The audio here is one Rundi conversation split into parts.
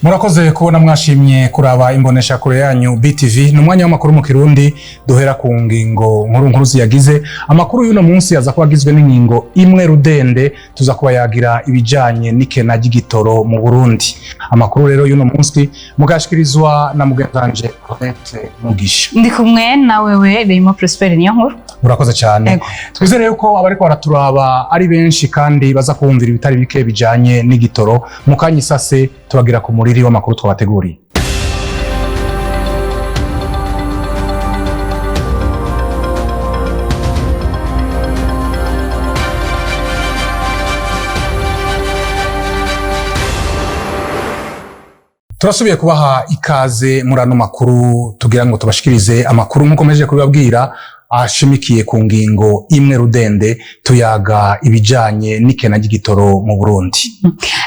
Murakoze kubona mwashimye kuraba imbonesha kure yanyu BTV. Ni umwanya w'amakuru mu Kirundi, duhera ku ngingo nkuru nkuru ziyagize. Amakuru y'uno munsi aza kuba agizwe n'ingingo imwe rudende, tuza kuba yagira ibijanye n'ikena ry'igitoro mu Burundi. Amakuru rero y'uno munsi mugashikirizwa na mugenzanje Colette Mugisha. Ndi kumwe na wewe Reyimo Prosper, niyo nkuru. Murakoze cyane. Ego. Twizere yuko abariko baraturaba ari benshi kandi baza kumvira ibitari bike bijanye n'igitoro. Mu kanya isase tubagira ku muriri w'amakuru twabateguriye. Turasubiye kubaha ikaze muri ano makuru, tugira ngo tubashikirize amakuru nk'uko mpejeje kubibabwira ashimikiye ku ngingo imwe rudende, tuyaga ibijanye n'ikena ry'igitoro mu Burundi.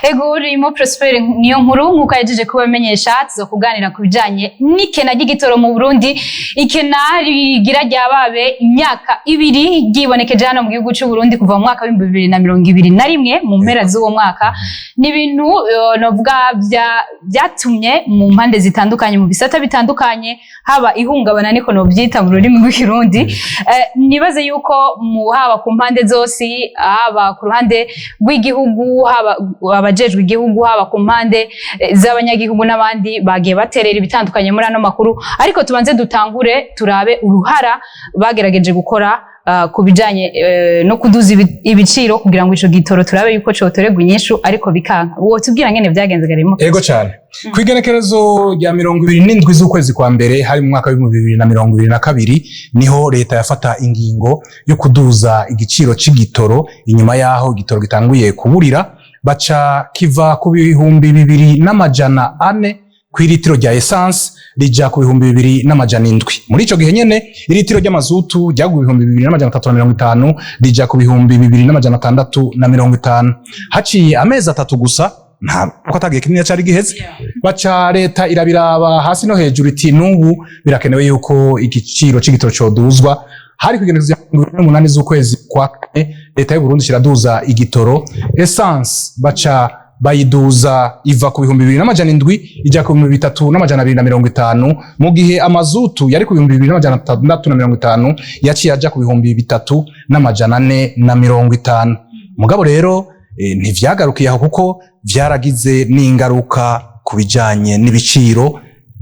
Ego Reyimo Prosper niyo nkuru, nk'uko yajeje kubamenyesha, tuza kuganira ku bijanye n'ikena ry'igitoro mu Burundi. Ikena rigira ryababe imyaka 2 ryibonekeje hano mu gihugu c'u Burundi kuva mu mwaka w'2021, mu mpera z'uwo mwaka. Ni ibintu novuga byatumye mu mpande zitandukanye, mu bisata bitandukanye, haba ihungabana, niko novyita mu rurimi rw'ikirundi. Nibaze yuko mu haba ku mpande zose, haba ku ruhande rw'igihugu, haba abajejwe igihugu, haba ku mpande z'abanyagihugu n'abandi bagiye baterera ibitandukanye muri ano makuru. Ariko tubanze dutangure turabe uruhara bagerageje gukora ku bijanye no kuduza ibiciro kugira ngo ico gitoro turabe yuko cotorerwa inyishu, ariko bikanka. Wotubwira ngene vyagenze, Garimo? Ego cyane. Ku igenekerezo rya 27 z'ukwezi kwa mbere, hari mu mwaka w'2022, niho leta yafata ingingo yo kuduza igiciro c'igitoro inyuma yaho igitoro gitanguye kuburira, baca kiva ku 2400 kw'iritiro rya essence rija ku 2700. Muri ico gihe nyene iritiro ry'amazutu ryaguye 2350 rija ku 2650. Haciye amezi 3 gusa, nta ko atagiye kinini cari giheze, baca leta irabiraba hasi no hejuru iti n'ubu birakenewe yuko igiciro c'igitoro coduzwa. Hari kugenekerezo rya 28 z'ukwezi kwa kane, leta y'u Burundi iraduza igitoro. Essence baca bayiduza iva ku 2700 ija ku 3250, mu gihe amazutu yari ku 2650 yaciye aja ku 3450. Mugabo rero ntivyagarukiye aho, kuko vyaragize n'ingaruka ku bijanye n'ibiciro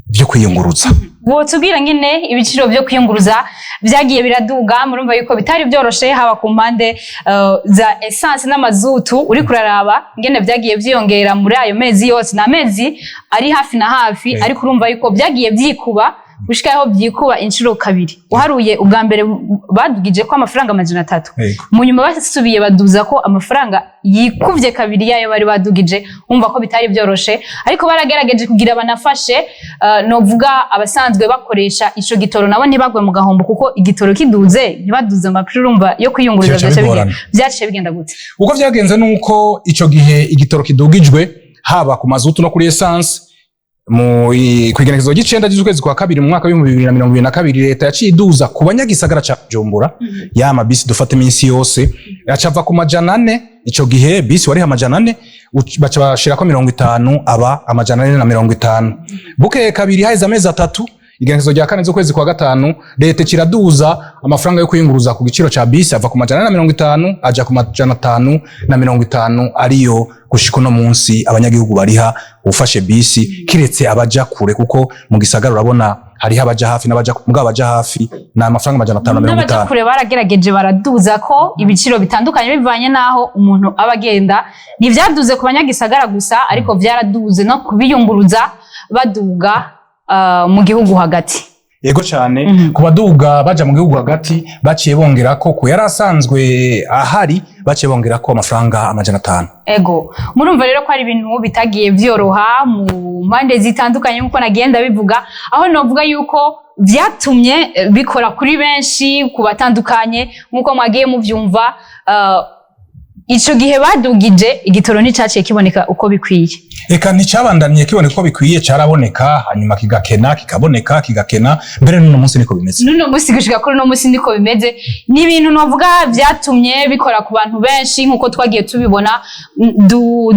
vyo kwiyunguruza. Wotubwira ngene ibiciro vyo kwiyunguruza vyagiye biraduga? Murumva yuko bitari vyoroshe, haba ku mpande za essence n'amazutu. Uri kuraraba ngene vyagiye vyiyongera muri ayo mezi yose, ni amezi ari hafi na hafi, ariko urumva yuko vyagiye vyikuba gushika aho vyikuba inshuro 2. Uharuye ubwa mbere badugije ko amafaranga 300, mu nyuma basubiye baduza ko amafaranga yikuvye 2 yayo bari badugije. Umva ko bitari byoroshe, ariko baragerageje kugira banafashe novuga abasanzwe bakoresha ico gitoro nabo ntibagwe mu gahombo, kuko igitoro kiduze ntibaduze amapri, urumva yo kwiyunguruza vyaciye bigenda gute? Uko vyagenze nuko ico gihe igitoro kidugijwe haba ku mazutu no kuri essence, mu kwigenekerezo ry'icenda ry'ukwezi kwa kabiri mu mwaka w'2022, leta yaciye iduza ku banyagisagara ca Bujumbura ya mabisi dufata iminsi yose, acava ku 400. Ico gihe bisi wariha 400, baca bashirako 50 aba 450. Bukeye kabiri, haheze amezi 3, igenekerezo rya 4 z'ukwezi kwa gatanu, leta kiraduza amafaranga yo kwiyunguruza ku giciro ca bisi, ava ku 450 aja ku 550, ariyo gushika uno munsi abanyagihugu bariha ufashe bisi, kiretse abaja kure, kuko mu gisagara urabona hariho abaja hafi n'abaja mugabo abaja hafi ni amafaranga 550. N'abaja kure baragerageje baraduza ko ibiciro bitandukanye bivanye n'aho umuntu aba agenda. Ntivyaduze ku banyagisagara gusa, ariko vyaraduze no kubiyunguruza baduga mu gihugu hagati. Yego cyane. Ku baduga baja mu gihugu hagati baciye bongera ko ku yari asanzwe ahari, baciye bongera ko amafaranga 500. Ego, murumva rero ko ari ibintu bitagiye vyoroha mu mpande zitandukanye nkuko nagiye ndabivuga, aho novuga yuko vyatumye bikora kuri benshi, ku batandukanye, nkuko mwagiye muvyumva. Ico gihe badugije igitoro nticaciye kiboneka uko bikwiye. Eka, nticabandaniye kiboneka uko bikwiye. Caraboneka, hanyuma kigakena, kikaboneka, kigakena. Mbere n'uno munsi niko bimeze. N'uno munsi, gushika kuri uno munsi niko bimeze. Ni ibintu novuga vyatumye bikora ku bantu benshi, nk'uko twagiye tubibona,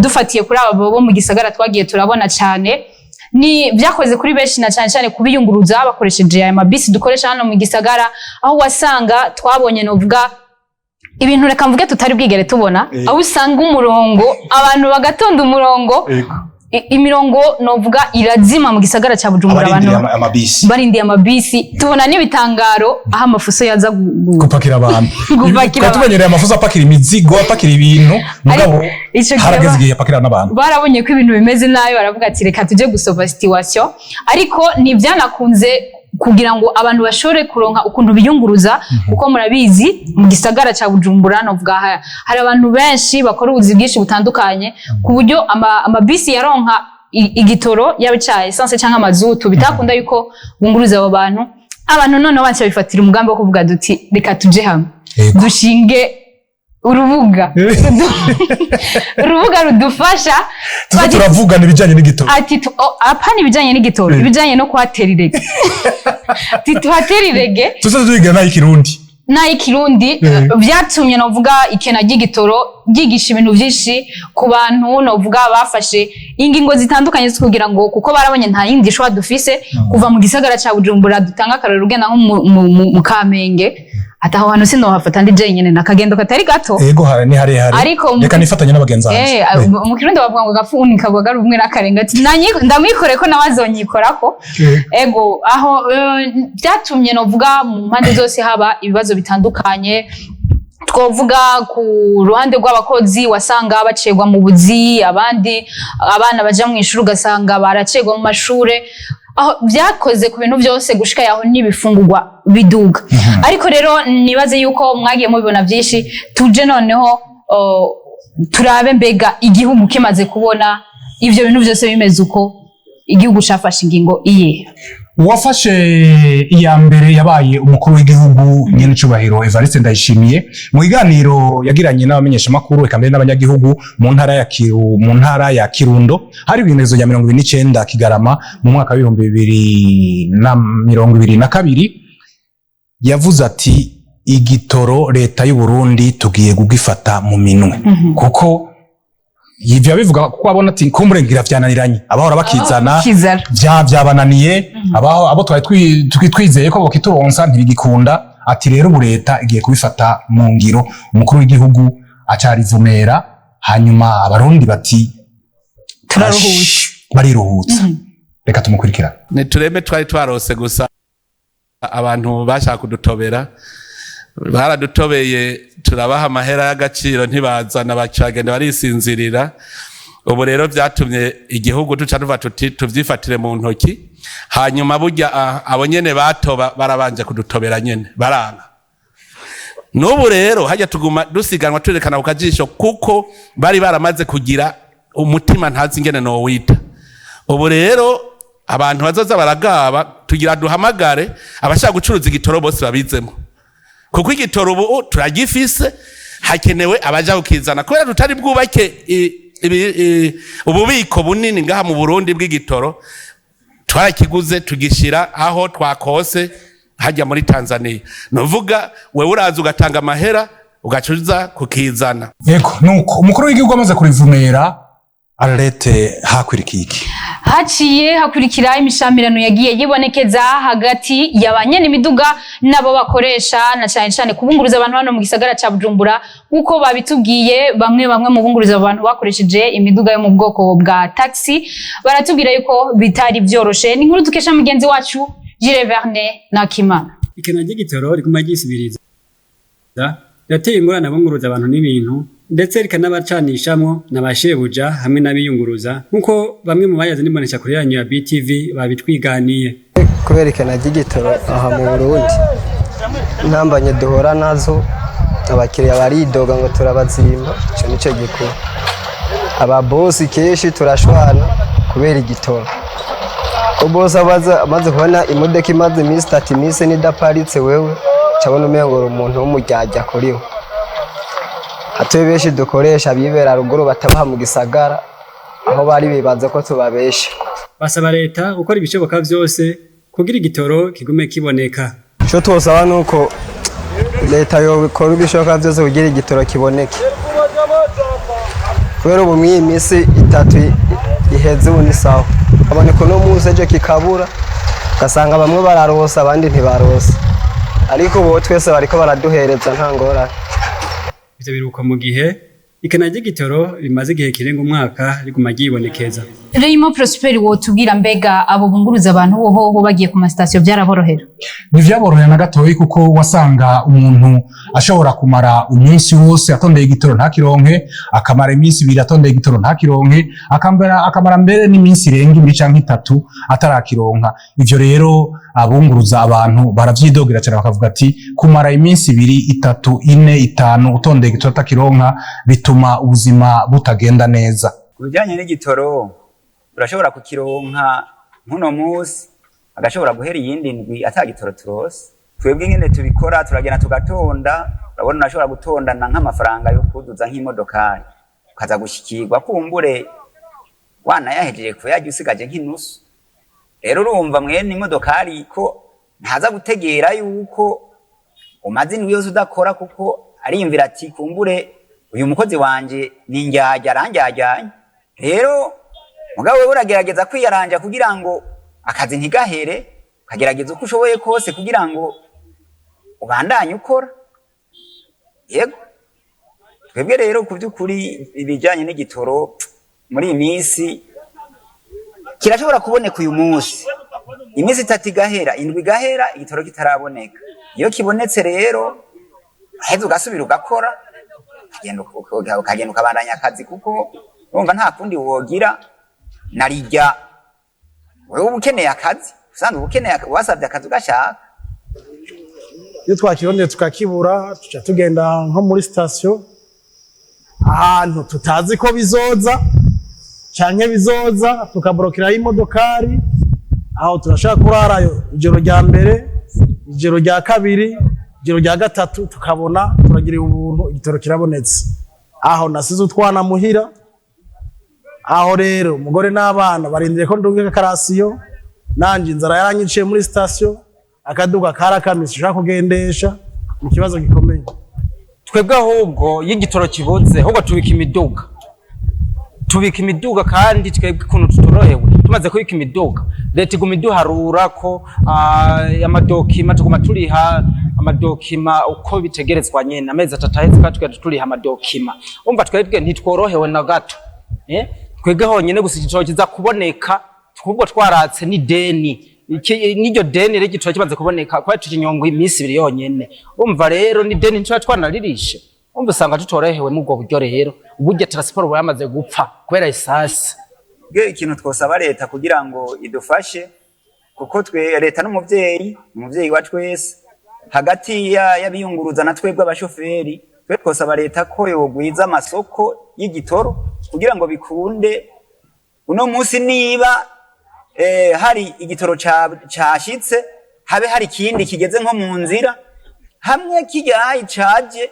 dufatiye kuri aba bo mu gisagara twagiye turabona cyane. Ni byakoze kuri benshi, na cyane cyane kubiyunguruza bakoresheje aya mabisi dukoresha hano mu gisagara, aho wasanga twabonye, novuga, ibintu reka mvuge tutari bwigere tubona, aho usanga umurongo, abantu bagatonda umurongo, imirongo novuga irazima mu gisagara cya Bujumbura, abarindiriye abantu amabisi. Barindiye amabisi. Tubona n'ibitangaro aho amafuso yaza gupakira abantu. Gupakira Twari abantu. tumenyereye amafuso apakira imizigo, apakira ibintu, mugabo Ico gihe harageze igihe apakira n'abantu. Barabonye ko ibintu bimeze nabi, baravuga ati: "Reka tujye gusova situation." Ariko ntibyanakunze kugira ngo abantu bashobore kuronka ukuntu biyunguruza, kuko murabizi mu gisagara cya Bujumbura, novuga hari abantu benshi bakora ubuzi bwinshi butandukanye, ku buryo amabisi yaronka igitoro, yaba ica essence cyangwa amazutu, bitakunda yuko bunguruza abo bantu. Abantu noneho baca bifatira umugambi wo kuvuga duti: "Reka tuje hamwe, dushinge urubuga rudufasha." Tuze turavugana ibijyanye n'igitoro. Ati oh, apana ibijanye n'igitoro, ibijanye no kuhatera irege. Ati: "Tuhatera irege." Tuze tuyiga n'ay'ikirundi. N'ay'ikirundi. Vyatumye, novuga, ikena ry'igitoro ryigisha ibintu vyinshi ku bantu. Novuga bafashe ingingo zitandukanye zo kugira ngo, kuko barabonye nta yindi shwa dufise kuva mu gisagara ca Bujumbura, dutanga akarorero, ugenda nko mu Kamenge, ati: "Aho hantu sinohafata ndi jenyene, nakagendo katari gato." Ego, ni harehare. Ariko Reka nifatanye n'abagenzi banje. Mu Kirundi bavuga ngo agafuni kagwa ari umwe n'akarenga. Ati: "Ndamwikore ko nawe azonyikorako." Ego, aho byatumye, novuga, mu mpande zose haba ibibazo bitandukanye. Twovuga ku ruhande rw'abakozi, wasanga bacerwa mu buzi, abandi abana baja mu ishuri ugasanga baracegwa mu mashure. Aho byakoze ku bintu byose, gushika yaho n'ibifungurwa biduga. Ariko rero nibaze yuko mwagiye mubibona byinshi. Tuje noneho turabe mbega igihugu kimaze kubona ivyo bintu byose bimeze uko, igihugu cafashe ingingo iyihe? Uwafashe iya mbere yabaye umukuru w'igihugu, nyen'icubahiro Evariste Ndayishimiye, mu biganiro yagiranye n'abamenyeshamakuru, eka mbere n'abanyagihugu mu ntara ya Kirundo. Hari ibimenyetso bya 29 Kigarama mu mwaka wa 2022. Yavuze ati: "Igitoro leta y'u Burundi tugiye kugifata mu minwe." Kuko ivyo abivuga kuko abona ati kumbure ngira vyananiranye, abahora bakizana Kizara. Vyabananiye, abaho abo twari twizeye ko bokituronsa ntibigikunda. Ati: "Rero ubu leta igiye kubifata mu ngiro." Umukuru w'igihugu acarivumera, hanyuma abarundi bati: "Turaruhutse." "Ash, bariruhutsa." Reka tumukurikira. Nitureme twari twarose gusa abantu bashaka kudutobera, baradutobeye, turabaha amahera y'agaciro, ntibazana, bacagenda barisinzirira. Ubu rero byatumye igihugu duca tuva tuti tuvyifatire mu ntoki. Hanyuma burya abo nyene batoba barabanje kudutobera nyene baranga. N'ubu rero hajya tuguma dusiganwa turerekana ku kajisho, kuko bari baramaze kugira umutima ntazi ingene nowita. Ubu rero abantu bazoza baragaba, tugira duhamagare abashaka gucuruza igitoro bose babizemo, kuko igitoro ubu turagifise, hakenewe abaja kukizana, kubera tutari bwubake ububiko bunini ngaha mu Burundi bw'igitoro. Twarakiguze, tugishira aho twakose hajya muri Tanzania. Nuvuga wewe uraza ugatanga amahera, ugacuza kukizana. Yego, nuko umukuru w'igihugu amaze kurivumera, Arlette, hakwirikiye iki? Haciye hakurikira imishamirano yagiye yibonekeza hagati ya ba nyene imiduga n'abo bakoresha, na cyane cyane kubunguruza abantu hano mu gisagara ca Bujumbura. Nk'uko babitubwiye, bamwe bamwe mu bunguruza abantu bakoresheje imiduga yo mu bwoko bwa taxi baratubwira yuko bitari byoroshe. Ni inkuru dukesha mugenzi wacu Gilles Verne Nakimana. Ikena ry'igitoro riguma ryisubiriza rirateye ingorane abunguruza abantu n'ibintu, ndetse rikanabacanishamwo na ba shebuja hamwe n'abiyunguruza, nk'uko bamwe mu bayazi n'imboneshakure yanyu ya BTV babitwiganiye. Kubera ikena ry'igitoro aha mu Burundi, intambanye duhura nazo, abakiriya baridoga ngo turabazimba. Ico nico gikuru. Ababosi kenshi turashwana kubera igitoro. Ubosi abaza amaze kubona imodoka imaze iminsi 3, iminsi ine idaparitse, wewe cabona umengo uri umuntu w'umuryarya kuriwe. Hatuye benshi dukoresha bibera ruguru batabaha mu gisagara, aho bari bibaza ko tubabesha. Basaba leta gukora ibishoboka vyose kugira igitoro kigume kiboneka. Ico twosaba nuko leta yokora ibishoboka vyose kugira igitoro kiboneke, kubera ubu mw'iyi minsi 3 iheze ubu ni sawa, haboneka uno munsi ejo kikabura, ugasanga bamwe bararosa abandi ntibarosa, ariko ubu twese bariko baraduhereza nta ngorane. Ivyo biruko mu gihe ikena ry'igitoro rimaze igihe kirenga umwaka riguma ryibonekeza. Reyimo Prosper, wotubwira mbega abo bunguruza abantu hoho bagiye ku masitasiyo byaraborohera? Ntivyaborohera na gatoyi, kuko wasanga umuntu ashobora kumara umunsi wose atondeye igitoro ntakironke, akamara iminsi 2 atondeye igitoro ntakironke, akamara mbere n'iminsi irenga 2 canke 3 atarakironka. Ivyo rero abunguruza abantu baravyidogera cyane, bakavuga ati kumara iminsi 2, 3, 4, 5 utondeye igitoro atakironka bituma ubuzima butagenda neza. Ku bijyanye n'igitoro, urashobora kukironka nk'uno munsi, agashobora guhera iyindi ndwi ata gitoro turose. Twebwe nyene tubikora, turagenda tugatonda. Urabona, urashobora gutondana nk'amafaranga yo kuduza nk'imodokari, ukaza gushikirwa kumbure wanayahejeje kuyarya, usigaje nk'inusu. Rero urumva mwene imodokari ko ntaza gutegera yuko umaze indwi yose udakora, kuko ariyumvira ati kumbure uyu mukozi wanje ni indyarya, arandyajyanye. Rero mugabo wewe uragerageza kwiyaranja kugira ngo akazi ntigahere, ukagerageza uko ushoboye kose kugira ngo ubandanye ukora. Yego, twebwe rero ku by'ukuri ibijyanye n'igitoro muri iyi minsi kirashobora kuboneka uyu munsi, iminsi 3 igahera, indwi igahera, igitoro kitaraboneka. Iyo kibonetse rero uheze ugasubira ugakora, ukagenda ukabandanya akazi, kuko urumva nta kundi wogira narijya wewe uba ukeneye akazi, usanzwe uba ukeneye, wasabye akazi ugashaka. Iyo twakirondeye tukakibura, tuca tugenda nko muri sitasiyo ahantu tutazi ko bizoza canke bizoza, tukaborokerayo imodokari. Aho turashaka kurarayo ijoro rya mbere, ijoro rya kabiri, ijoro rya gatatu, tukabona turagiriye ubuntu igitoro kirabonetse. Aho nasize utwana muhira, aho rero umugore n'abana barindiriye ko ndungika karasiyo, nanje inzara yaranyiciye muri sitasiyo, akaduka karakamisa ushaka kugendesha, ni ikibazo gikomeye. Twebwe ahubwo iyo igitoro kibuze, ahubwo tubika imiduga, tubika imiduga. Kandi twebwe ukuntu tutorohewe, tumaze kubika imiduga, leta iguma iduharura ko amadokima, tuguma turiha amadokima uko bitegerezwa nyene. Amezi 3 aheze kandi tugenda turiha amadokima. Umva, twebwe ntitworohewe na gato. Twebwe honyene gusa igitoro kiza kuboneka twubwo twaratse n'ideni. N'iryo deni rero, igitoro kimaze kuboneka kubera tukinyonga iminsi 2 yonyene, umva rero n'ideni ntituba twanaririshe. Umva, usanga tutorohewe mu ubwo buryo. Rero uburyo transport buba yamaze gupfa kubera esase. Bwe ikintu twosaba leta kugira ngo idufashe, kuko twe leta n'umuvyeyi, umuvyeyi wa twese, hagati y'abiyunguruza na twebwe abashoferi, twe twosaba leta ko yogwiza amasoko y'igitoro kugira ngo bikunde uno munsi niba hari igitoro cashitse, habe hari ikindi kigeze nko mu nzira, hamwe kijyaye caje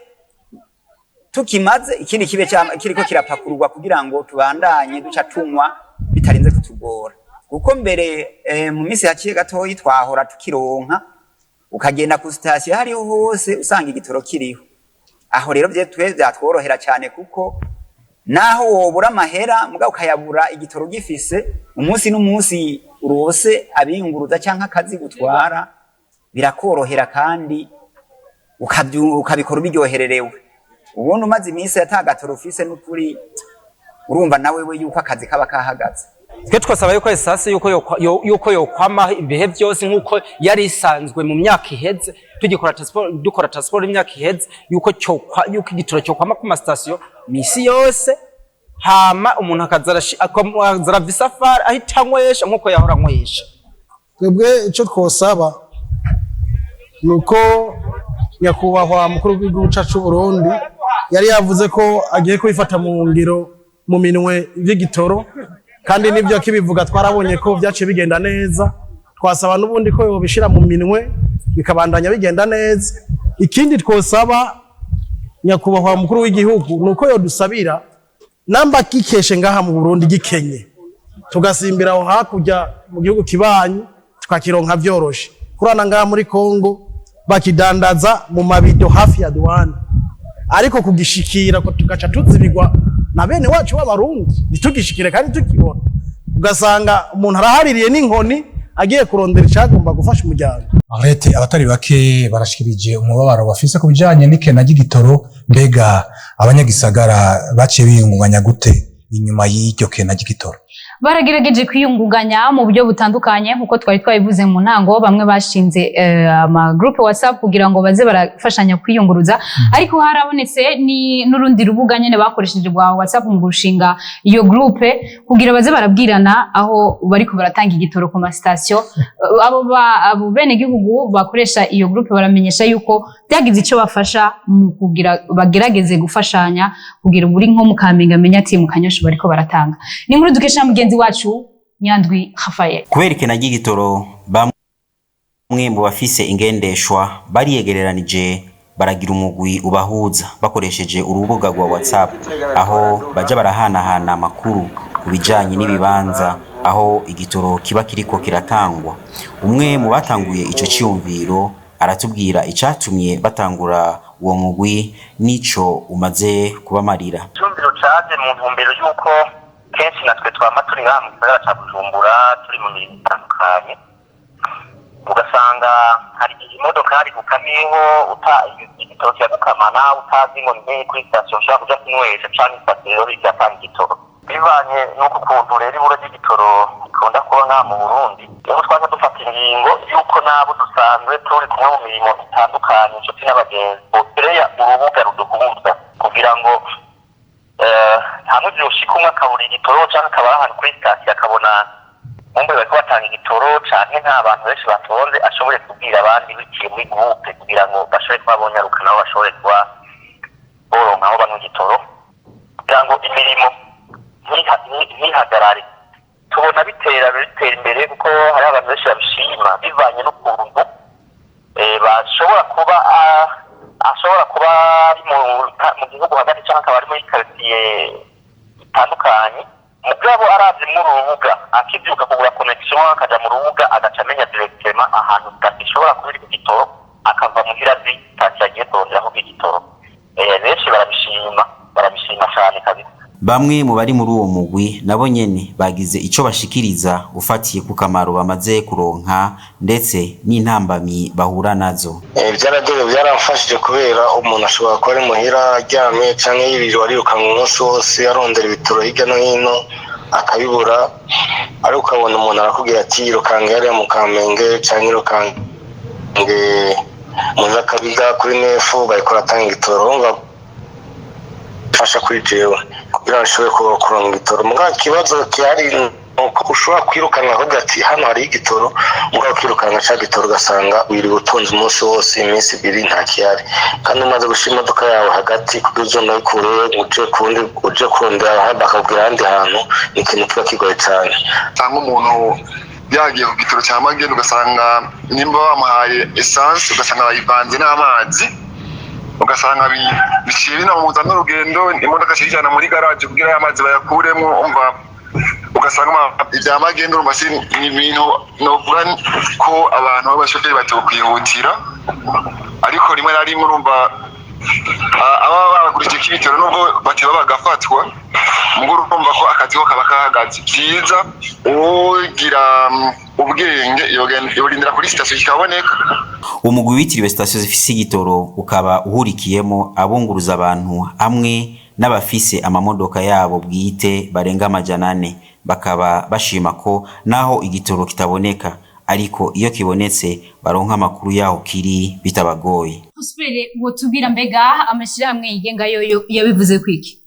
tukimaze, ikindi kibe kiriko kirapakururwa kugira ngo tubandanye duca tunywa bitarinze kutugora. Kuko mbere mu minsi haciye gatoyi twahora tukironka, ukagenda ku sitasiyo hariho hose usanga igitoro kiriho. Aho rero twe vyatworohera cyane, kuko naho wobura amahera mugabo ukayabura igitoro gifise, umunsi n'umunsi urose abiyunguruza canke akazi gutwara birakorohera, kandi ukabikora ubiryohererewe. Ubundi umaze iminsi atagatoro ufise, n'ukuri urumva nawe we yuko akazi kaba kahagaze. Twe twasaba yuko esase yuko yokwama ibihe byose nk'uko yari isanzwe mu myaka iheze tugikora transport, dukora transport imyaka iheze, yuko cyokwa yuko igitoro cyokwama ku masitasiyo misi yose, hama umuntu akaza arava isafari ahita anywesha nk'uko yahora anywesha. Twebwe icyo twosaba ni uko nyakubahwa mukuru w'igihugu cyacu c'u Burundi yari yavuze ko agiye kubifata mu ngiro mu minwe iby'igitoro, kandi n'ibyo akibivuga twarabonye ko byaciye bigenda neza. Twasaba n'ubundi ko yobishira mu minwe bikabandanya bigenda neza. Ikindi twosaba Nyakubahwa mukuru w'igihugu nuko yodusabira, namba gikeshe ngaha mu Burundi gikenye, tugasimbira aho hakurya mu gihugu kibanyi tukakironka vyoroshe. Kurana ngaha muri Kongo bakidandaza mu mabido hafi ya douane, ariko kugishikira ko tugaca tuzibigwa na bene wacu b'Abarundi, ntitugishikire kandi tukibona, ugasanga umuntu arahaririye n'inkoni agiye kurondera icagomba gufasha umuryango. Arete, abatari bake barashikirije umubabaro bafise ku bijanye n'ikena ry'igitoro. Mbega abanyagisagara baciye biyungunganya gute inyuma y'iryo kena ry'igitoro? Baragerageje kwiyungunganya mu buryo butandukanye, nkuko twari twabivuze mu ntango. Bamwe bashinze ama groupe WhatsApp kugira ngo baze barafashanya kwiyunguruza, ariko harabonetse ni n'urundi rubuga nyene bakoresheje rwa WhatsApp mu gushinga iyo groupe kugira baze barabwirana aho bariko baratanga igitoro ku ma station. Abo bene gihugu bakoresha iyo groupe baramenyesha yuko byagize icyo bafasha mu kugira bagerageze gufashanya, kugira uri nko mu Kamenge amenye ati mu Kanyosha bariko baratanga. Ni inkuru dukesha mugenzi wacu Nyandwi Rafael. Kubera ikena ry'igitoro, bamwe mu bafise ingendeshwa bariyegereranije, baragira umugwi ubahuza bakoresheje urubuga rwa WhatsApp, aho baja barahanahana amakuru ku bijanye n'ibibanza aho igitoro kiba kiriko kiratangwa. Umwe mu batanguye ico ciyumviro aratubwira icatumye batangura uwo mugwi n'ico umaze kubamarira. Icyumviro caje mu ntumbero y'uko kenshi natwe twama turi ngaha mu gisagara ca Bujumbura, turi mu mirimo itandukanye, ugasanga hari igihe imodokari gukamiyeho, uta igitoro kiragukamana, utazi ngo ni kuri sitasiyo ushobora kuja kunywesha canke sitasiyo rero iratanga igitoro. Bivanye n'uko ukuntu rero ibura ry'igitoro rikunda kuba ngaha mu Burundi, rero twaca dufata ingingo y'uko n'abo dusanzwe turi kumwe mu mirimo itandukanye, inshuti n'abagenzi, bokereya urubuga ruduhuza kugira ngo hamwe vyoshika umwe akabura igitoro canke akaba ari ahantu kuri sitasiyo, akabona nkumbe bariko batanga igitoro canke nta bantu benshi batonze, ashobore kubwira abandi biciye muri groupe kugira ngo bashobore kuba bonyaruka, nabo bashobore kuba boronka aho banywa igitoro, kugira ngo imirimo ntihagarare. Tubona bitera imbere, kuko hariho abantu benshi babishima bivanye n'ukuntu bashobora kuba ashobora kuba ari mu gihugu hagati cyangwa akaba ari muri quartier itandukanye, mugabo aravye muri urubuga, akivyuka kugura connexion, akaja mu rubuga, agaca amenya directement ahantu sitasiyo ishobora kuba iri ku gitoro, akava muhira azi sitasiyo agiye kuronderaho igitoro. Benshi barabishima cane kabisa. Bamwe mu bari muri uwo mugwi nabo nyene bagize ico bashikiriza ufatiye ku kamaro bamaze kuronka ndetse n'intambamyi bahura nazo. Byaragewe, byaramfashije, kubera umuntu ashobora kuba ari muhira aryamye canke yiriwe arirukanka umunsi wose arondera ibitoro hirya no hino akabibura, ariko ukabona umuntu arakubwira ati irukange hariya mu Kamenge canke irukange mu Nyakabiga kuri nefu, bariko baratanga igitoro. Urumva fasha kuri jewe kugira ngo nshobore kuronka igitoro. Mugabo ikibazo gihari nuko ushobora kwirukanka akavuga ati hano hariho igitoro, mugabo ukirukanka ca gitoro ugasanga wiriwe utonze umunsi wose, iminsi 2, nta kihari, kandi umaze gushira imodoka yawe hagati kugira uzonayikureyo uje kundi uje kurondera ahandi, bakakubwira ahandi hantu. Ni ikintu kiba kigoye cane. Cyangwa umuntu yagiye ku gitoro cya magendo, ugasanga nimba bamuhaye essence, ugasanga bayivanze n'amazi, ugasanga biciye binamubuza n'urugendo, imodoka cijana muri garage kugira aya mazi bayakuremo. Umva, ugasanga ibya magendo, urumva si ni ibintu novuga ko abantu b'abashoferi batokwihutira, ariko rimwe na rimwe urumva ababa babagurije k'ibitoro, nubwo bateba bagafatwa, mugo urumva ko akazi ko kaba kahagaze. Byiza ugira ubwenge yorindira kuri sitasiyo kikaboneka. Umugwi witiriwe sitasiyo zifise igitoro ukaba uhurikiyemo abunguruza abantu hamwe n'abafise amamodoka yabo bwite barenga 400, bakaba bashima ko naho igitoro kitaboneka, ariko iyo kibonetse baronka amakuru yaho kiri bitabagoye. Prospere, wotubwira mbega amashirahamwe yigenga yoyo yabivuze kwiki?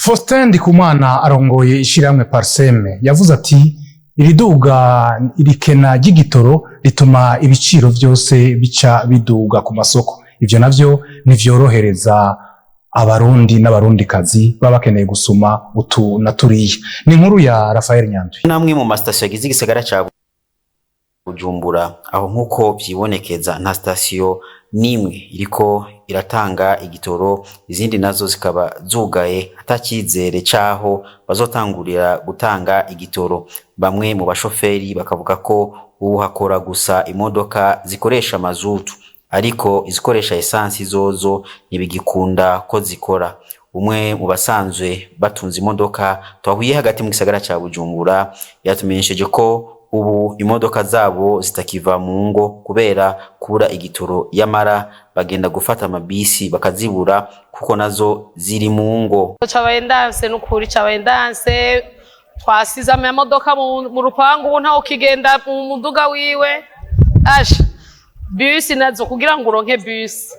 Faustin Ndikumana arongoye ishirahamwe Parsem yavuze ati iriduga, irikena ry'igitoro rituma ibiciro vyose bica biduga ku masoko. Ivyo navyo ntivyorohereza Abarundi n'Abarundikazi baba bakeneye gusuma utu na turiya. Ni inkuru ya Rafael Nyandwi. Namwe mu masitasiyo agize igisagara ca Bujumbura, aho nk'uko vyibonekeza nta sitasiyo n'imwe iriko iratanga igitoro, izindi nazo zikaba zugaye atacizere caho bazotangurira gutanga igitoro. Bamwe mu bashoferi bakavuga ko ubu hakora gusa imodoka zikoresha mazutu, ariko izikoresha esansi zozo ntibigikunda ko zikora. Umwe mu basanzwe batunze imodoka twahuye hagati mu gisagara ca Bujumbura yatumenyesheje ko ubu imodoka zabo zitakiva mu ngo kubera kubura igitoro, yamara bagenda gufata amabisi bakazibura kuko nazo ziri mu ngo. Cabaye ndanse n'ukuri, cabaye ndanse. Twasize amamodoka mu rupangu, ubu ntawe ukigenda mu muduga wiwe. Asha, bisi nazo kugira ngo uronke bisi,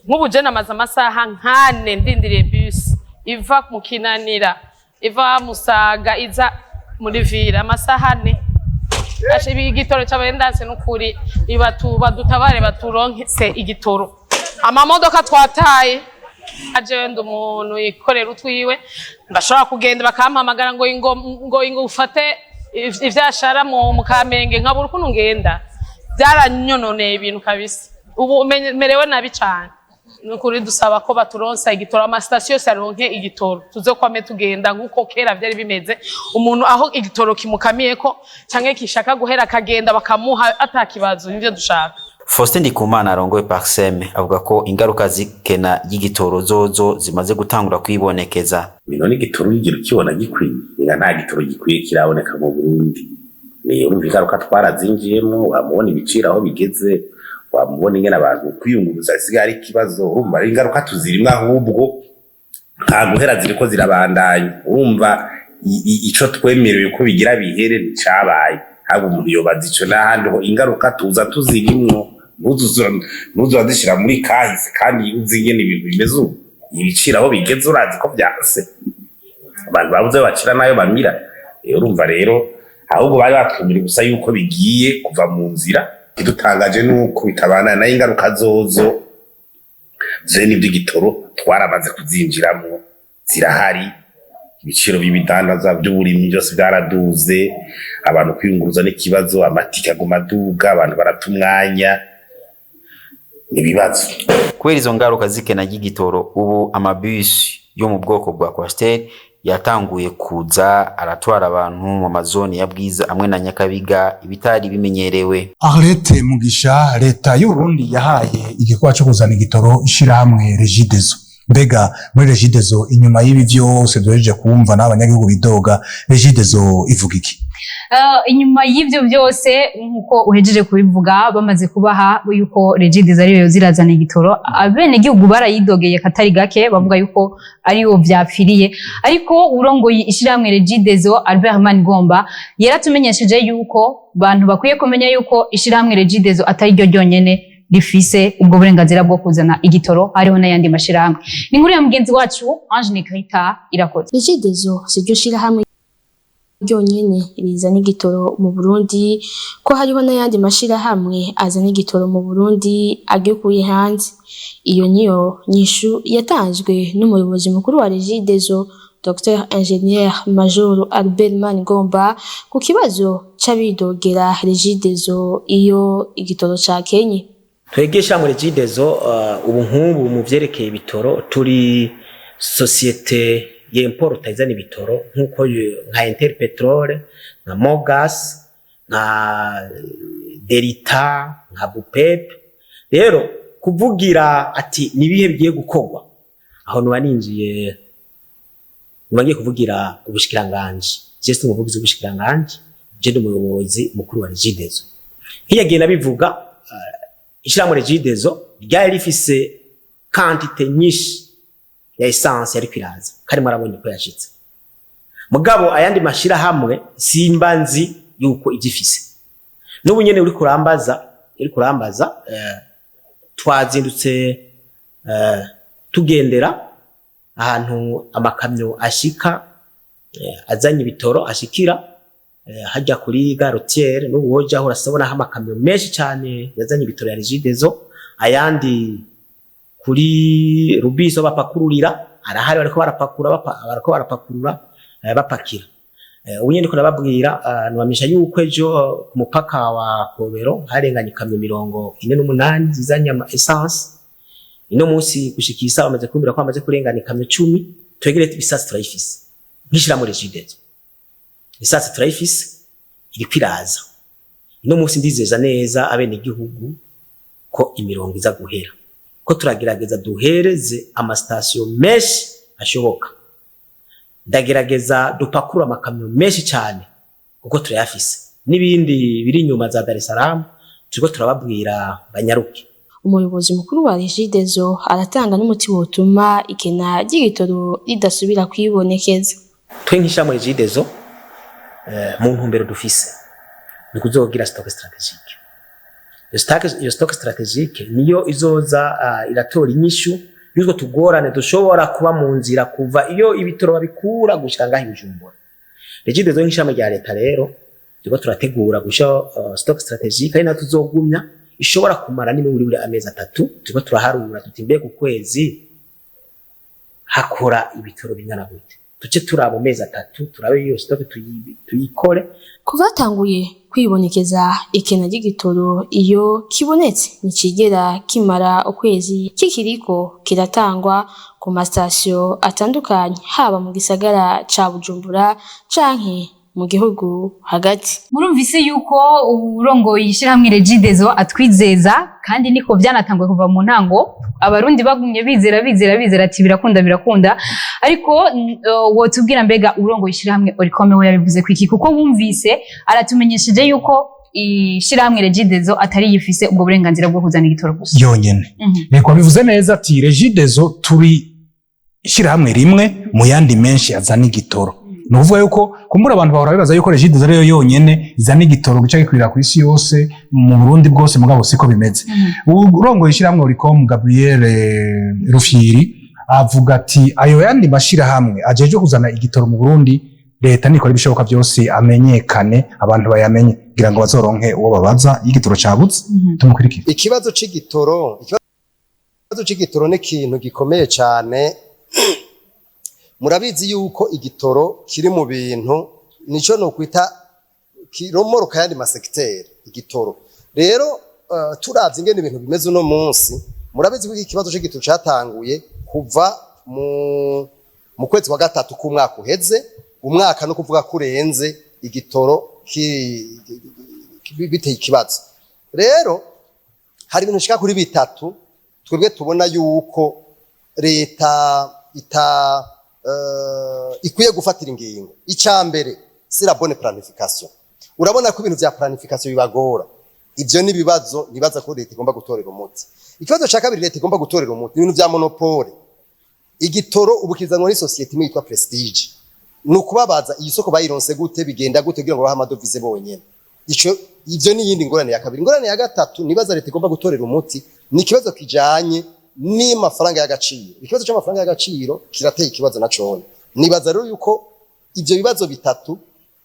nk'ubu je namaze amasaha nkane ndindiriye bisi iva mu Kinanira, iva Musaga iza muri ville, amasaha 4. Asha, ibi igitoro cabaye ndanse n'ukuri. Ibatu badutabare, baturonke igitoro, amamodoka twataye. Aje ndi umuntu yikorera utwiwe, ndashobora kugenda bakampamagara ngo ingo ufate ivyashara mu Kamenge, nkabura ukuntu ngenda. Byaranyononeye ibintu kabisa, ubu merewe nabi cane. Nukuri dusaba ko baturonsa igitoro, amasitasiyo yose aronke igitoro, tuze kwame tugenda nk'uko kera vyari bimeze. Umuntu aho igitoro kimukamiyeko canke kishaka guhera akagenda bakamuha atakibazo, nivyo dushaka. Faustin Ndikumana arongoye Parsem avuga ko ingaruka z'ikena ry'igitoro zozo zimaze gutangura kwibonekeza. None igitoro ugira ukibona gikwiye? Nga nta gitoro gikwiye kiraboneka mu Burundi. Ni urumva ingaruka twarazinjiyemo, wamubona ibiciro aho bigeze, wamubona ingene abantu kwiyunguruza bisigaye ari ikibazo. Urumva ari ingaruka tuzirimwo, ahubwo nta guhera, ziriko zirabandanya. Urumva ico twemerewe ko bigira bihere nticabaye, ahubwo umuntu yobaza ico n'ahandi ho ingaruka tuza tuzirimwo. Ntuzuza zishira muri kahise kandi uzi ingene ibintu bimeze ubu, ibiciro aho bigeze, urazi ko vyanse, abantu babuze ayo bacira n'ayo bamira. Rero urumva rero ahubwo bari batwumira gusa yuko bigiye kuva mu nzira. Idutangaje nuko bitabana nayo, ingaruka zozo zo n'ivy'igitoro twaramaze kuzinjiramwo, zirahari. Ibiciro by'ibidandaza by'uburimyi byose byaraduze, abantu kwiyunguruza n'ikibazo, amatike aguma aduga, abantu barata umwanya, ibibazo. Kubera izo ngaruka z'ikena ry'igitoro, ubu amabisi yo mu bwoko bwa Coaster yatanguye kuza aratwara abantu mu mazoni ya Bwiza amwe na Nyakabiga, ibitari bimenyerewe. Arlette Mugisha, leta y'u Burundi yahaye igikorwa cyo kuzana igitoro ishirahamwe Regideso. Mbega muri Regideso, inyuma y'ibi vyose duhejeje kumva n'abanyagihugu bidoga, Regideso ivuga iki? Inyuma y'ivyo byose, nk'uko uhejeje kubivuga, bamaze kubaha yuko Regideso ariyo zirazana igitoro, abenegihugu barayidogeye katari gake, bavuga yuko ariyo vyapfiriye. Ariko urongoye ishirahamwe Regideso, Albert Manigomba, yaratumenyesheje yuko bantu bakwiye kumenya yuko ishirahamwe Regideso atari ryo ryonyene rifise ubwo burenganzira bwo kuzana igitoro, hariho n'ayandi mashirahamwe. Ni inkuru ya mugenzi wacu Ange Negrita Irakoze. Regideso siryo shirahamwe ryonyene rizana igitoro mu Burundi, ko hariho n'ayandi mashirahamwe azana igitoro mu Burundi agikuye hanze. Iyo niyo nyishu yatanzwe n'umuyobozi mukuru wa Regideso, Dr Ingénieur Major Albert Manigomba, ku kibazo c'abidogera Regideso iyo igitoro cakenye. Twebwe ishirahamwe Regideso, ubu nk'ubu mu vyerekeye ibitoro, turi société yemporta, izana ibitoro nk'uko nka Interpetrol, nka Mogas, nka Delta, nka Bupep. Rero kuvugira ati nibihe bigiye gukorwa, aho nuba ninjiye, nuba ngiye kuvugira ubushikiranganji. Je si umuvugizi w'ubushikiranganji, je ndi umuyobozi mukuru wa Regideso. Nk'iyagiye nabivuga, ishirahamwe Regideso ryari rifise quantité nyinshi ya essence yariko iraza, kandi mwarabonye ko yashitse. Mugabo ayandi mashirahamwe simba nzi yuko ivyifise. N'ubu nyene uri kurambaza, twazindutse tugendera ahantu amakamyo ashika, azanye ibitoro ashikira, hajya kuri gare routière. N'ubu wojaho urasabona amakamyo menshi cyane yazanye ibitoro ya Regideso, ayandi kuri Rubis bapakururira arahari, bariko barapakura, bariko barapakurura, bapakira. Ubu nyene ndiko ndababwira, nubamisha yuko ejo ku mupaka wa Kobero harenganye ikamyo 48 zizanye ama essence. Ino munsi gushika isaha bamaze kumbwira ko bamaze kurengana ikamyo 10. Twegere essence turayifise nk'ishirahamwe Regideso, essence turayifise, iriko iraza. Ino munsi ndizeza neza abenegihugu ko imirongo iza guhera, ko turagerageza duhereze amasitasiyo menshi ashoboka. Ndagerageza dupakurura amakamyo menshi cyane kuko turayafise, n'ibindi biri inyuma za Dar es Salaam turiko turababwira banyaruke. Umuyobozi mukuru wa Regideso aratanga n'umuti wotuma ikena ry'igitoro ridasubira kwibonekeza. Twe nk'ishirahamwe Regideso, mu ntumbero dufise ni kuzogira stock stratégique. Iyo stock stratégique niyo izoza iratora inyishu y'utwo tugorane dushobora kuba mu nzira kuva iyo ibitoro babikura gushika ngaho i Bujumbura. Regideso nk'ishirahamwe rya leta rero turiko turategura gusha stock stratégique, ari nayo tuzogumya ishobora kumara n'imiburiburi amezi 3. Turiko turaharura tuti mbe ku kwezi hakora ibitoro bingana gute, tuce turaba mu mezi 3, turabe iyo stock tuyikore. Kuva hatanguye kwibonekeza ikena ry'igitoro, iyo kibonetse ntikigera kimara ukwezi kikiriko kiratangwa ku masitasiyo atandukanye, haba mu gisagara ca Bujumbura canke mu gihugu hagati. Murumvise yuko urongoye ishyirahamwe Regideso atwizeza, kandi niko byanatanguye kuva mu ntango. Abarundi bagumye bizera, bizera, bizera ati birakunda, birakunda. Ariko wotubwira mbega urongoye ishyirahamwe Olucome we yabivuze kwiki? Kuko wumvise aratumenyesheje yuko ishyirahamwe Regideso atari yifise ubwo burenganzira bwo kuzana igitoro gusa yonyene. Reka bivuze neza ati Regideso turi ishyirahamwe rimwe mu yandi menshi azana igitoro. Ni ukuvuga yuko kumbura abantu bahora bibaza yuko Regideso ariyo yonyene izana igitoro gica gikwira ku isi yose, mu Burundi bwose, mugabo siko bimeze. Urongoye ishyirahamwe Olucome, Gabriel Rufyiri, avuga ati ayo yandi mashirahamwe ajejwe kuzana igitoro mu Burundi, leta nikora ibishoboka byose amenyekane, abantu bayamenye kugira ngo bazoronke uwo babaza iyo igitoro cabuze. Tumukurikire. Ikibazo c'igitoro ni ikintu gikomeye cyane. Murabizi yuko igitoro kiri mu bintu nico nokwita kiromoroka yandi masekiteri. Igitoro rero, turavye ingene ibintu bimeze uno munsi, murabizi ko iki kibazo c'igitoro catanguye kuva mu kwezi kwa gatatu k'umwaka uheze. Umwaka no kuvuga ko urenze igitoro biteye ikibazo. Rero hari ibintu bishika kuri bitatu twebwe tubona yuko leta ita ikwiye gufatira ingingo. Icya mbere, c'est la bonne planification. Urabona ko ibintu vya planification bibagora. Ivyo ni ibibazo nibaza ko leta igomba gutorera umuti. Ikibazo ca kabiri leta igomba gutorera umuti ni ibintu vya monopole. Igitoro ubu kizanwa ni société imwe yitwa Prestige. Ni ukubabaza iyi soko bayironse gute, bigenda gute kugira ngo bahe amadovize bonyene. Ico ivyo ni iyindi ngorane ya kabiri. Ingorane ya gatatu nibaza leta igomba gutorera umuti ni ikibazo kijanye n'amafaranga y'agaciro. Ikibazo c'amafaranga y'agaciro kirateye ikibazo na cone. Nibaza rero yuko ivyo bibazo bitatu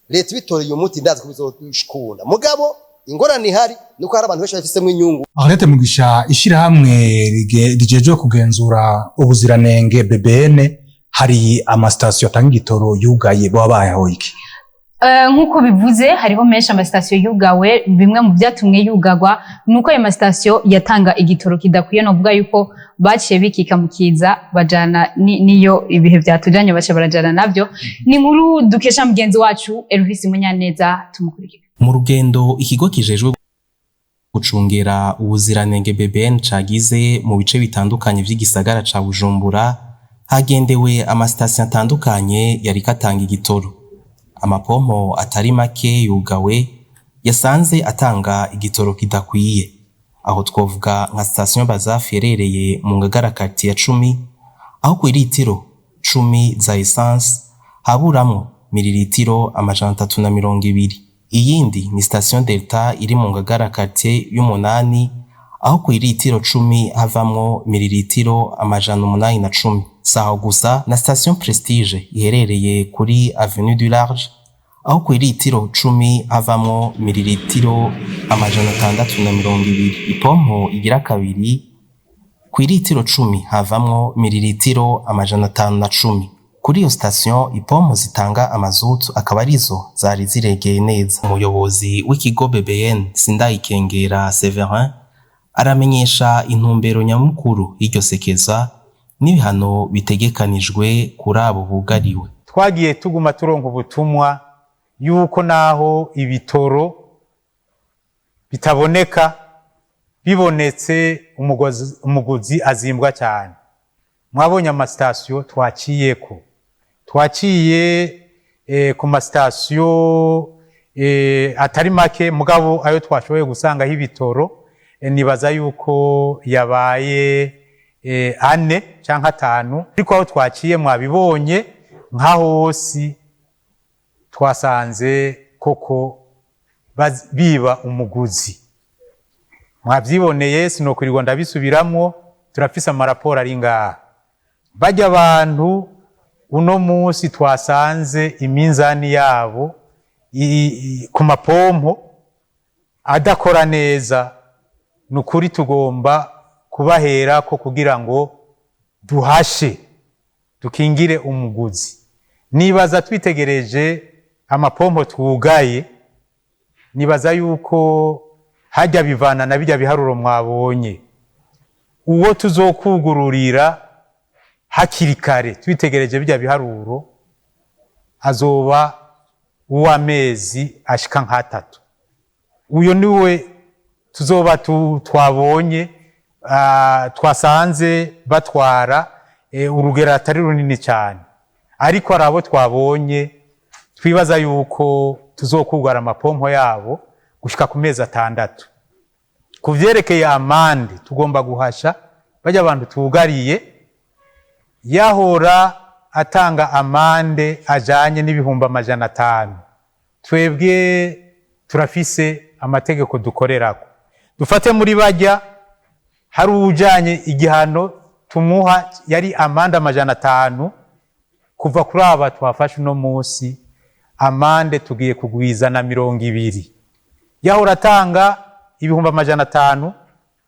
leta ibitoreye umuti, ndazi ko bizokunda. Mugabo ingorane ihari nuko hari abantu benshi bafisemwo inyungu. Arlette Mugisha, ishirahamwe rijejwe kugenzura ubuziranenge BBN, hari amasitasiyo atanga igitoro yugaye, baba bayahoye iki? Nk'uko bivuze, hariho menshi amasitasiyo yugawe. Bimwe mu byatumwe yugagwa nuko ayo masitasiyo yatanga igitoro kidakwiye. Novuga yuko baciye bikika mu kiza bajana niyo ibihe byatujanye, baca barajana navyo. Ni inkuru dukesha mugenzi wacu Elvis Munyaneza, tumukurikire. Mu rugendo ikigo kijejwe gucungera ubuziranenge BBN cagize mu bice bitandukanye vy'igisagara ca Bujumbura, hagendewe amasitasiyo atandukanye yariko atanga igitoro. Amapompo atari make yugawe yasanze atanga igitoro kidakwiye. Aho twovuga nka sitasiyo Bazafu iherereye mu Ngagara quartier ya 10, aho kw'iritiro 10 za essence haburamwo miriritiro 320. Iyindi ni sitasiyo Delta iri mu Ngagara quartier y'umunani, aho kw'iritiro 10 havamwo miriritiro 810. Saho gusa, na sitasiyo Prestige iherereye kuri Avenue du Large, aho kw'iritiro 10 havamwo miriritiro 620. Ipompo igira kabiri, kw'iritiro 10 havamwo miriritiro 510. Kuri iyo sitasiyo, ipompo zitanga amazutu akaba arizo zari ziregeye neza. Umuyobozi w'ikigo BBN, Sindayikengera Severin, Aramenyesha intumbero nyamukuru y'iryo sekeza n'ibihano bitegekanijwe kuri abo bugariwe. Twagiye tuguma turonka ubutumwa yuko naho ibitoro bitaboneka, bibonetse umuguzi azimbwa cyane. Mwabonye amasitasiyo twaciyeko, twaciye ku masitasiyo atari make, mugabo ayo twashoboye gusangaho ibitoro nibaza yuko yabaye 4 canke 5, ariko aho twaciye mwabibonye nka hose twasanze koko biba umuguzi. Mwavyiboneye, sinokwirirwa ndabisubiramwo, turafise amaraporo ari ngaha. Barya abantu uno munsi twasanze iminzani yabo ku mapompo adakora neza, nukuri tugomba kubahera ko kugira ngo duhashe dukingire umuguzi. Nibaza twitegereje amapompo twugaye, nibaza yuko hajya bivana na bijya biharuro mwabonye, uwo tuzokugururira hakiri kare twitegereje bijya biharuro azoba uw'amezi ashika nk'atatu. Uyo niwe tuzoba twabonye twasanze batwara urugero atari runini cyane, ariko hari abo twabonye twibaza yuko tuzokugara amapompo yabo gushika ku mezi 6. Ku vyerekeye amande tugomba guhasha bajya abantu tugariye, yahora atanga amande ajanye n'ibihumbi 500. Twebwe turafise amategeko dukorerako. Dufate muri bajya hari ujanye igihano tumuha yari amande 500, kuva kuri aba twafashe uno munsi amande tugiye kugwiza na 20. Yahora atanga ibihumbi 500,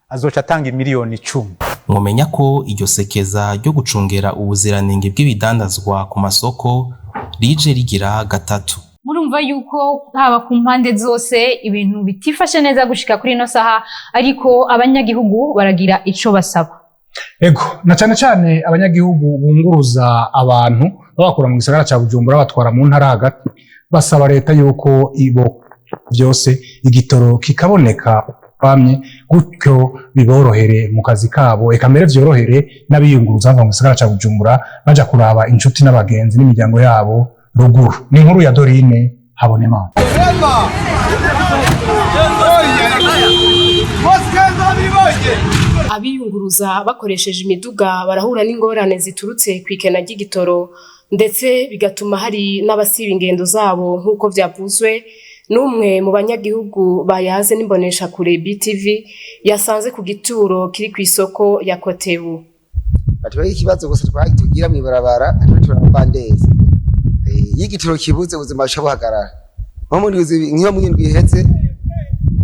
azoca atanga miliyoni 10. Mwomenya ko iryo sekeza ryo gucungera ubuziranenge bw'ibidandazwa ku masoko rije rigira 3. Murumva yuko haba ku mpande zose ibintu bitifashe neza gushika kuri ino saha, ariko abanyagihugu baragira ico basaba. Ego, na cyane cyane abanyagihugu bunguruza abantu babakura mu gisagara ca Bujumbura batwara mu ntara hagati, basaba leta yuko ibo byose igitoro kikaboneka bamye, gutyo biborohere mu kazi kabo, eka mbere vyorohere n'abiyunguruza bava mu gisagara ca Bujumbura baja kuraba inshuti n'abagenzi n'imiryango yabo ruguru. Ni inkuru ya Dorine Habonimana. Abiyunguruza bakoresheje imiduga barahura n'ingorane ziturutse ku ikena ry'igitoro, ndetse bigatuma hari n'abasiba ingendo zabo nk'uko vyavuzwe n'umwe mu banyagihugu bayaze n'imboneshakure BTV yasanze ku gituro kiri ku isoko ya Kotebu. Batubari ikibazo gusa twatugira mw'ibarabara turabandeza. Iyo igitoro kibuze ubuzima buca buhagarara. Nko mu ndwi iheze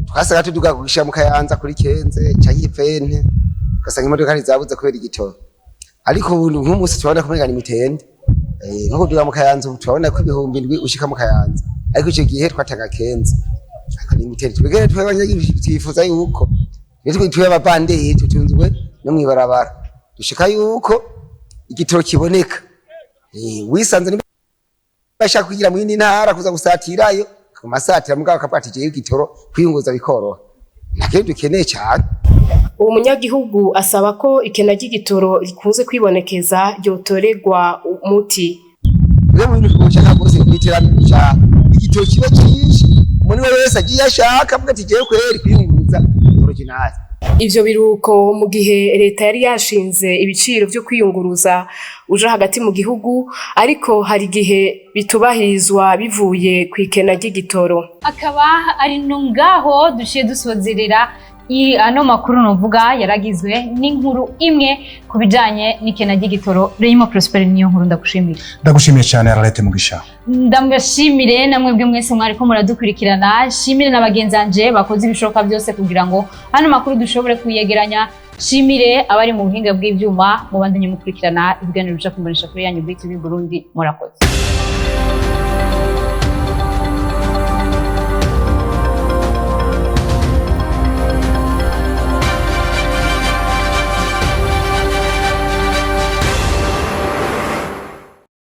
twasaga tuduga gushira mu Kayanza kuri Kenze canke Ipente, ugasanga imodoka ntizabuze kubera igitoro. Ariko ubu nk'umunsi turabona ko umenga ni mitende. Nko kuduga mu Kayanza ubu turabona ko 7,000 ushika mu Kayanza, ariko ico gihe twatanga Kenze. Ariko ni mitende. Twebwe tw'abanyagihugu twifuza yuko twe abavandeye tutunzwe no mw'ibarabara, dushika yuko igitoro kiboneka. Wisanze bashaka kugira mu yindi ntara kuza gusatirayo ku masatira, mugabo akavuga ati jewe igitoro kwiyunguza bikoroha, ntakindi dukeneye cyane. Uwo munyagihugu asaba ko ikena ry'igitoro rikunze kwibonekeza ryotorerwa umuti. Bimwe mu bintu dushaka rwose kw'iterambere dushaka igitoro kibe cyinshi, umuntu wese agiye ashaka avuga ati jewe kweri kwiyunguruza original. Ivyo biruko mu gihe leta yari yashinze ibiciro vyo kwiyunguruza uja hagati mu gihugu, ariko hari igihe bitubahirizwa bivuye ku ikena ry'igitoro. Akaba ari no ngaho duciye dusozerera ano makuru novuga yaragizwe n'inkuru imwe ku bijanye n'ikena ry'igitoro. Reyimo Prosper niyo nkuru, ndagushimira. Ndagushimiye cyane Arlette Mugisha. Ndamubashimire namwebwe mwese mwariko muradukurikirana, shimire na bagenzi banje bakoze ibishoboka byose kugira ngo ano makuru dushobore kuyegeranya, shimire abari mu buhinga bw'ivyuma, mubandanye mukurikirana ibiganiro bica kumbonesha kuri yanyu BTV Burundi. Murakoze.